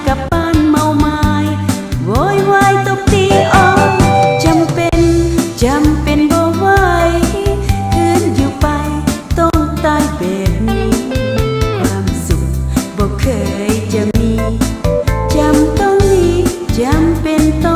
ກັບບ້ານເມົາໝາຍ ໂວຍວາຍຕົບຕີອອກ ຈຳເປັນ ຈຳເປັນບໍ່ໄຫວ ຄືນຢູ່ໄປຕ້ອງຕາຍແບບນີ້ ຄວາມສຸກບໍ່ເຄີຍຈະມີ ຈຳຕ້ອງໜີ ຈຳເປັນຕ້ອງ